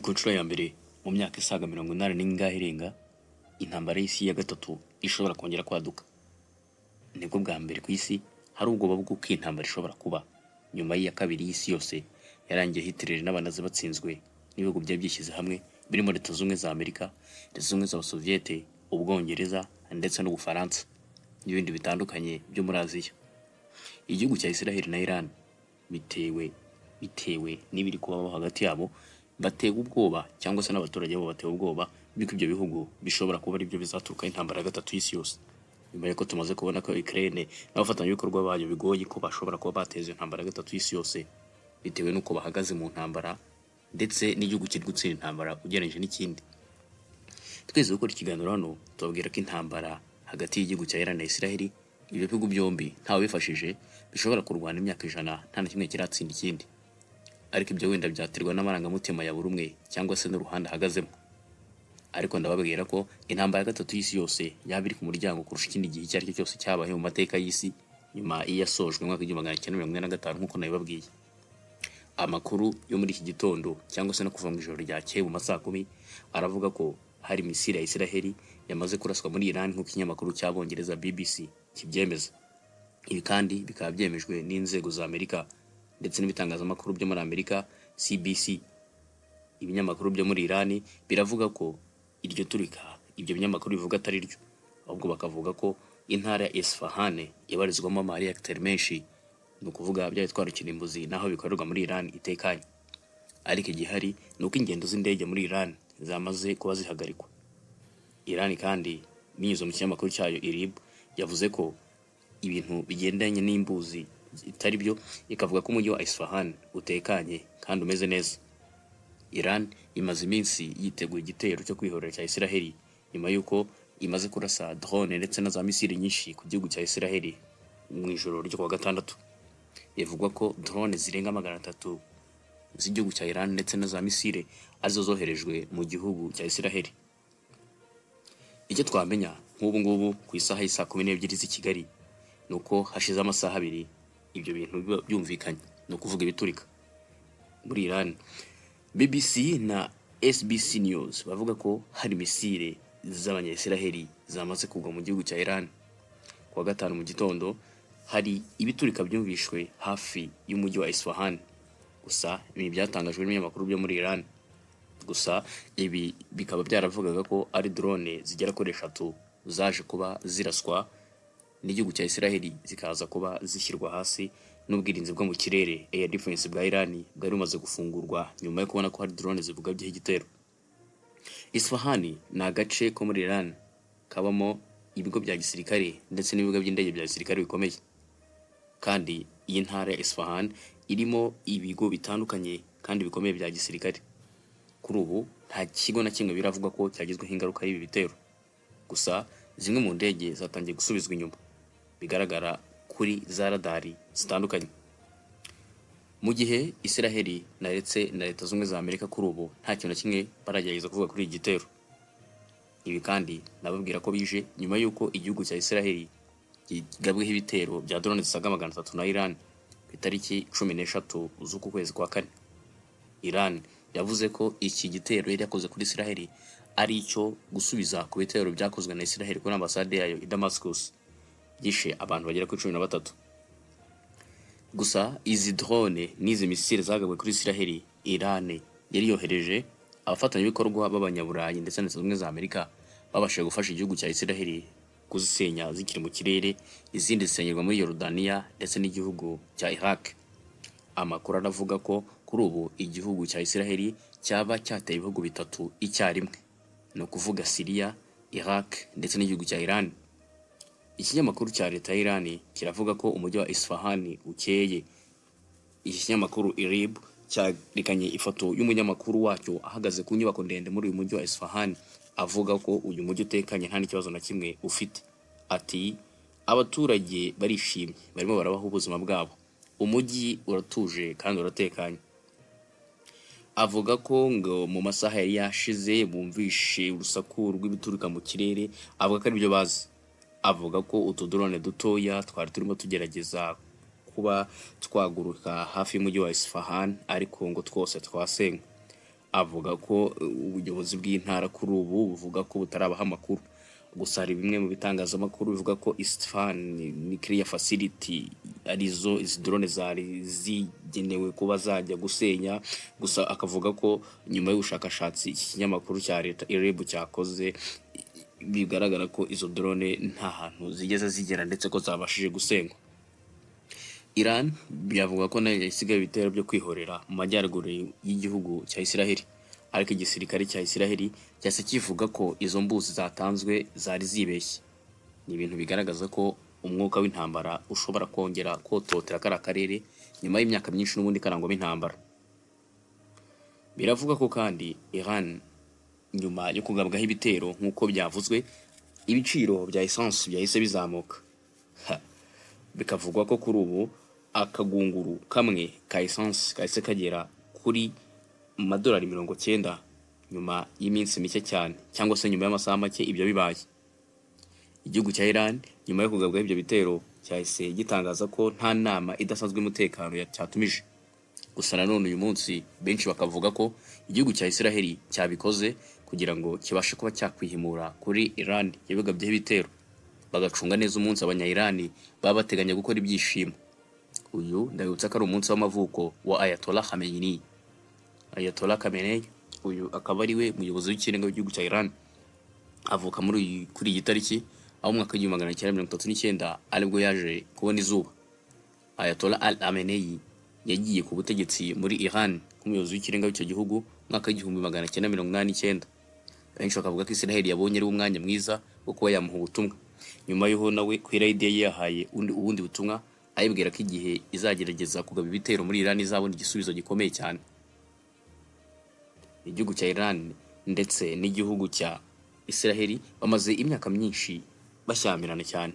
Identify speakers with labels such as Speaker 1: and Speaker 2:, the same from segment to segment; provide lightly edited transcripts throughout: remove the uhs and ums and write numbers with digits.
Speaker 1: Ni ku nshuro ya mbere mu myaka isaga 80 n'ingahe irenga, intambara y'isi ya gatatu ishobora kongera kwaduka. Nibwo bwa mbere ku isi hari ubwoba bw'uko iyi ntambara ishobora kuba nyuma y'iya kabiri y'isi yose yarangiye Hitler n'Abanazi batsinzwe n'ibihugu byari byishyize hamwe birimo Leta Zunze Ubumwe za Amerika, Leta Zunze Ubumwe z'Abasoviyete, Ubwongereza ndetse n'Ubufaransa n'ibindi bitandukanye byo muri Aziya. Igihugu cya Israel na Iran bitewe n'ibiri kubaho hagati yabo, batewe ubwoba cyangwa se n'abaturage babo batewe ubwoba b'uko ibyo bihugu bishobora kuba ari byo bizaturukaho intambara ya gatatu y'isi yose. Nyuma y'uko tumaze kubona ko Ukraine n'abafatanyabikorwa bayo bigoye ko bashobora kuba bateza intambara ya gatatu y'isi yose bitewe n'uko bahagaze mu ntambara ndetse n'igihugu kiri gutsinda intambara ugereranyije n'ikindi. Twese gukora ikiganiro hano tubabwira ko intambara hagati y'igihugu cya Iran na Israel, ibyo bihugu byombi ntawe bifashije, bishobora kurwana imyaka 100 nta na kimwe kiratsinda ikindi. Ariko ibyo wenda byaterwa n'amarangamutima ya buri umwe cyangwa se n'uruhande ahagazemo. Ariko ndababwira ko intambara ya gatatu y'isi yose yaba iri ku muryango kurusha ikindi gihe icyo ari cyo cyose cyabaye mu mateka y'isi nyuma y'iyasojwe mu mwaka w'1945 nk'uko nabibabwiye. Amakuru yo muri iki gitondo cyangwa se no kuva mu ijoro ryakeye mu ma saa 10 aravuga ko hari misile ya Israel yamaze kuraswa muri Iran nk'uko ikinyamakuru cy'Abongereza BBC kibyemeza. Ibi kandi bikaba byemejwe n'inzego za Amerika ndetse n'ibitangazamakuru byo muri Amerika CBC. Ibinyamakuru byo muri Iran biravuga ko iryo turika ibyo binyamakuru bivuga atari ryo, ahubwo bakavuga ko intara ya Isfahan ibarizwamo ama reactor menshi, ni ukuvuga bya bitwaro kirimbuzi naho bikorerwa muri Iran, itekanye. Ariko igihari ni uko ingendo z'indege muri Iran zamaze kuba zihagarikwa. Iran kandi binyuze mu kinyamakuru cyayo IRIB yavuze ko ibintu bigendanye n'imbuzi bitari byo, ikavuga ko umujyi wa Isfahan utekanye kandi umeze neza. Iran imaze iminsi yiteguye igitero cyo kwihorera cya Israel nyuma y'uko imaze kurasa drone ndetse na za misile nyinshi ku gihugu cya Israel mu ijoro ryo kuwa gatandatu. Bivugwa ko drone zirenga 300 z'igihugu cya Iran ndetse na za misile arizo zoherejwe mu gihugu cya Israel. Icyo twamenya nk'ubu ngubu ku isaha y'isaa 12 z'i Kigali ni uko hashize amasaha 2 ibyo bintu biba byumvikanye, ni ukuvuga ibiturika muri Iran. BBC na SBC News bavuga ko hari misile z'Abanya-Israheli zamaze kugwa mu gihugu cya Iran. Kuwa gatanu mu gitondo hari ibiturika byumvishwe hafi y'umujyi wa Isfahan. Gusa ibi byatangajwe n'ibinyamakuru byo muri Iran. Gusa ibi bikaba byaravugaga ko ari drone zigera kuri eshatu zaje kuba ziraswa n'igihugu cya Israel, zikaza kuba zishyirwa hasi n'ubwirinzi bwo mu kirere, air defense, bwa Iran bwari bumaze gufungurwa nyuma yo kubona ko hari drone zibugabyeho igitero. Isfahan ni agace ko muri Iran kabamo ibigo bya gisirikare ndetse n'ibibuga by'indege bya gisirikare bikomeye. Kandi iyi ntara ya Isfahan irimo ibigo bitandukanye kandi bikomeye bya gisirikare. Kuri ubu nta kigo na kimwe biravugwa ko cyagizweho ingaruka y'ibi bitero. Gusa zimwe mu ndege zatangiye gusubizwa inyuma bigaragara kuri za radari zitandukanye. Mu gihe Israel na ndetse na Leta Zunze Ubumwe za Amerika kuri ubu nta kintu na kimwe baragerageza kuvuga kuri iki gitero. Ibi kandi nababwira ko bije nyuma y'uko igihugu cya Israel kigabweho ibitero bya drone zisaga 300 na Iran ku itariki 13 z'uku kwezi kwa kane. Iran yavuze ko iki gitero yari yakoze kuri Israel ari icyo gusubiza ku bitero byakozwe na Israel kuri ambasade yayo i Damascus byishe abantu bagera kuri 13. Gusa izi drone n'izi misile zagabwe kuri Israel, Iran yari yohereje abafatanyabikorwa b'Abanyaburayi ndetse na Leta Zunze Ubumwe za Amerika babashije gufasha igihugu cya Israel kuzisenya zikiri mu kirere, izindi zisenyerwa muri Yorodaniya ndetse n'igihugu cya Iraq. Amakuru aravuga ko kuri ubu igihugu cya Israel cyaba cyateye ibihugu bitatu icyarimwe, ni ukuvuga Syria, Iraq ndetse n'igihugu cya Iran. Ikinyamakuru cya leta ya Iran kiravuga ko umujyi wa Isfahan ukeye. Iki kinyamakuru IRIB cyerekanye ifoto y'umunyamakuru wacyo ahagaze ku nyubako ndende muri uyu mujyi wa Isfahan, avuga ko uyu mujyi utekanye nta n'ikibazo na kimwe ufite. Ati: "Abaturage barishimye, barimo barabaho ubuzima bwabo, umujyi uratuje kandi uratekanye." Avuga ko ngo mu masaha yari yashize bumvishe urusaku rw'ibiturika mu kirere, avuga ko aribyo bazi. Avuga ko utudrone dutoya twari turimo tugerageza kuba twaguruka hafi y'umujyi wa Isfahan, ariko ngo twose twasenywe. Avuga ko ubuyobozi bw'intara kuri ubu buvuga ko butarabaha amakuru. Gusa hari bimwe mu bitangazamakuru bivuga ko Isfahan Nuclear Facility arizo izi drone zari zigenewe kuba zajya gusenya. Gusa akavuga ko nyuma y'ubushakashatsi iki kinyamakuru cya leta IRIB cyakoze, bigaragara ko izo drone nta hantu zigeze zigera ndetse ko zabashije gusenywa. Iran byavuga ko nayo yasigaye ibitero byo kwihorera mu majyaruguru y'igihugu cya Isiraheli, ariko igisirikare cya Isiraheli cyahise kivuga ko izo mbuzi zatanzwe zari zibeshye. Ni ibintu bigaragaza ko umwuka w'intambara ushobora kongera kototera kariya karere nyuma y'imyaka myinshi n'ubundi karangwamo intambara. Biravuga ko kandi Iran, nyuma yo kugabwaho ibitero nk'uko byavuzwe, ibiciro bya essence byahise bizamuka. Ha. Bikavugwa ko kuri ubu akagunguru kamwe ka essence kahise kagera kuri madolari 90 nyuma y'iminsi mike cyane, cyangwa se nyuma y'amasaha make ibyo bibaye. Igihugu cya Iran, nyuma yo kugabwaho ibyo bitero, cyahise gitangaza ko nta nama idasanzwe y'umutekano cyatumije. Gusa nanone uyu munsi benshi bakavuga ko igihugu cya Isiraheli cyabikoze kugira ngo kibashe kuba cyakwihimura kuri Iran yabigabyeho ibitero, bagacunga neza umunsi abanya-Iran baba bateganya gukora ibyishimo. Uyu ndabibutsa ko ari umunsi w'amavuko wa Ayatollah Khamenei. Ayatollah Khamenei uyu akaba ari we muyobozi w'ikirenga w'igihugu cya Iran. Avuka kuri iyi tariki, aho mu mwaka w'1939 aribwo yaje kubona izuba. Ayatollah Al Khamenei yagiye ku butegetsi muri Iran nk'umuyobozi w'ikirenga w'icyo gihugu mu mwaka w'1989. Benshi bakavuga ko Israel yabonye ari umwanya mwiza wo kuba yamuha ubutumwa, nyuma y'aho nawe ku irayidi ye yahaye ubundi butumwa, ayibwira ko igihe izagerageza kugaba ibitero muri Iran izabona igisubizo gikomeye cyane. Igihugu cya Iran ndetse n'igihugu cya Israel bamaze imyaka myinshi bashyamirana cyane.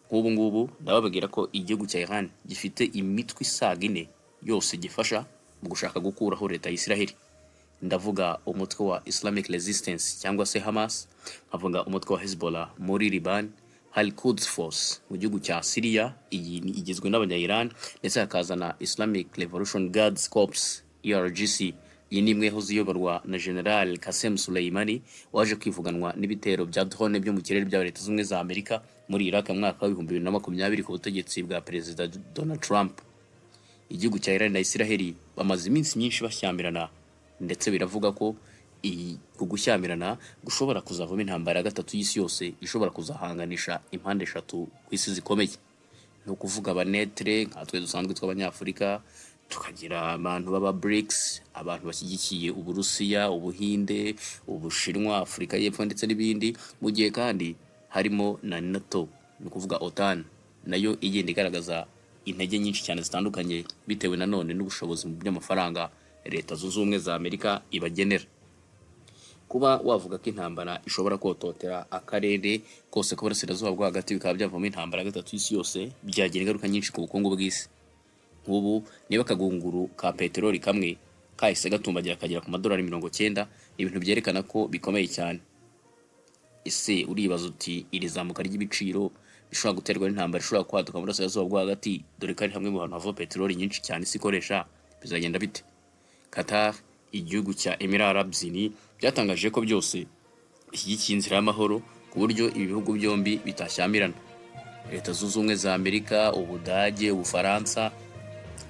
Speaker 1: Nk'ubu ngubu ndababwira ko igihugu cya Iran gifite imitwe isaga ine yose gifasha mu gushaka gukuraho leta ya Israel. Ndavuga umutwe wa Islamic Resistance cyangwa se Hamas, nkavuga umutwe wa Hezbollah muri Liban, Al Quds Force mu gihugu cya Syria, iyi igizwe n'abanya-Iran, ndetse hakaza na Islamic Revolution Guards Corps, IRGC. Iyi ni imwe yahoze iyoborwa na General Qasem Soleimani, waje kwivuganwa n'ibitero bya drone byo mu kirere bya Leta Zunze Ubumwe za Amerika muri Iraq mu mwaka wa 2020 ku butegetsi bwa Perezida Donald Trump. Igihugu cya Iran na Israel bamaze iminsi myinshi bashyamirana, ndetse biravuga ko iyi ku gushyamirana gushobora kuzavamo intambara ya gatatu y'isi yose, ishobora kuzahanganisha impande eshatu ku isi zikomeye. Ni ukuvuga abaneutre nkatwe dusanzwe tw'Abanyafurika, tukagira abantu b'aba BRICS, abantu bashyigikiye Uburusiya, Ubuhinde, Ubushinwa, Afurika y'Epfo ndetse n'ibindi, mu gihe kandi harimo na NATO, ni ukuvuga OTAN, nayo igenda igaragaza intege nyinshi cyane zitandukanye bitewe nanone n'ubushobozi mu by'amafaranga Leta Zunze Ubumwe za Amerika ibagenera. Kuba wavuga ko intambara ishobora kototera akarere kose k'Uburasirazuba bwo Hagati, bikaba byavamo intambara ya gatatu y'isi yose, byagira ingaruka nyinshi ku bukungu bw'isi. Nk'ubu niba akagunguru ka peteroli kamwe kahise gatumbagira kagera ku madolari 90, ni ibintu byerekana ko bikomeye cyane. Ese uribaza uti iri zamuka ry'ibiciro bishobora guterwa n'intambara ishobora kwaduka mu Burasirazuba bwo Hagati, dore ko ari hamwe mu hantu hava peteroli nyinshi cyane isi ikoresha, bizagenda bite? Qatar, igihugu cya Emirats Arabes Unis byatangaje ko byose bishyigikiye inzira y'amahoro, ku buryo ibi bihugu byombi bitashyamirana. Leta Zunze Ubumwe za Amerika, Ubudage, Ubufaransa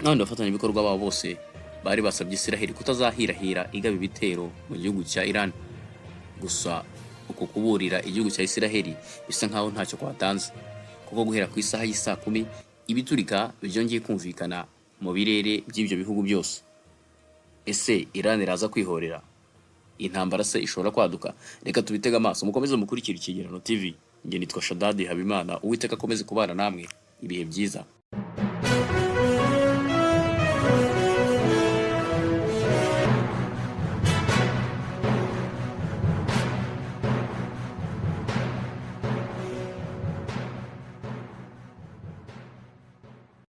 Speaker 1: n'abandi bafatanyabikorwa babo bose bari basabye Israel kutazahirahira igaba ibitero mu gihugu cya Iran. Gusa uku kuburira igihugu cya Israel bisa nkaho ntacyo kwatanze, kuko guhera ku isaha y'isaa 10 ibiturika byongeye kumvikana mu birere by'ibyo bihugu byose. Ese Iran iraza kwihorera? Intambara se ishobora kwaduka? Reka tubitege amaso. Mukomeze mukurikira Ikigerano TV. Njye nitwa Shadadi Habimana. Uwiteka akomeze kubana namwe. Ibihe byiza.